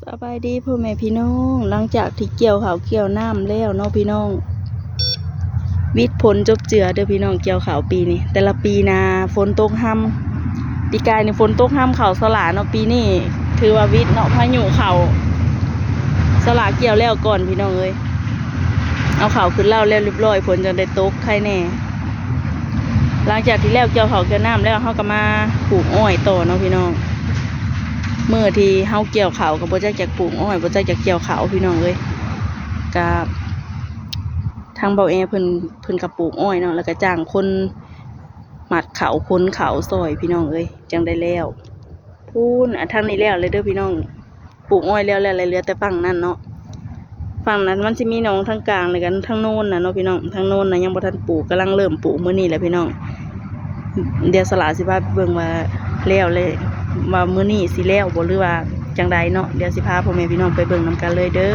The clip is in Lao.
ສະບາຍດີພໍ່ແມ່ພີ່ນ້ອງ, ຫຼັງຈາກທີ່ກ່ຽວເຂົ້າກ່ຽວນ້ຳແລ້ວເນາະພີ່ນ້ອງ, ຫວິດຝົນຈົບເຈືອເດີພີ່ນ້ອງ. ກ່ຽວເຂົ້າປີນີ້ ແຕ່ລະປີນະຝົນຕົກຮຳ, ປີກາຍນີ້ຝົນຕົກຮຳເຂົ້າສະຫຼາເນາະ, ປີນີ້ຖືວ່າຫວິດເນາະ, ພາຍຸເຂົ້າ, ສະຫຼາກ່ຽວແລ້ວກ່ອນພີ່ນ້ອງເອີຍ. ເອົາເຂົ້າຂຶ້ນເລົ້າແລ້ວຮຽບຮ້ອຍ, ຝົນຈັ່ງໄດ້ຕົກ, ໄຄແນ່. ຫຼັງຈາກທີ່ແລ້ວກ່ຽວເຂົ້າກ່ຽວນ້ຳແລ້ວ ເຮົາກໍມາປູກອ້ອຍຕໍ່ເນາະພີ່ນ້ອງ. ມື້ທີ່ເຮົາກ່ຽວເຂົ້າກໍບໍ່ຈັກຈະປູກອ້ອຍ ບໍ່ຈັກຈະກ່ຽວເຂົ້າພີ່ນ້ອງເອີຍ. ກະທາງເບົາແອເພິ່ນ ເພິ່ນກໍປູກອ້ອຍເນາະ, ແລ້ວກໍຈ້າງຄົນມັດເຂົ້າ ຂົນເຂົ້າຊ່ອຍພີ່ນ້ອງເອີຍ, ຈັ່ງໄດ້ແລ້ວ. ພຸ້ນ ອາ ທາງນີ້ແລ້ວແລ້ວເດີພີ່ນ້ອງ, ປູກອ້ອຍແລ້ວແລ້ວ ເຫຼືອແຕ່ຝັ່ງນັ້ນເນາະ. ຝັ່ງນັ້ນມັນຊິມີໜອງທາງກາງ ແລ້ວກັນທາງໂນ້ນນະເນາະພີ່ນ້ອງ. ທາງໂນ້ນນະຍັງບໍ່ທັນປູກ, ກຳລັງເລີ່ມປູກມື້ນີ້ແຫຼະພີ່ນ້ອງ. ດຽວສະຫຼາຊິພາໄປເບິ່ງວ່າແລ້ວແລ້ວ ວ່າມື້ນີ້ຊິແລ້ວບໍ່ ຫຼືວ່າຈັ່ງໃດເນາະ. ດຽວຊິພາພໍ່ແມ່ພີ່ນ້ອງໄປເບິ່ງນຳກັນເລີຍເດີ.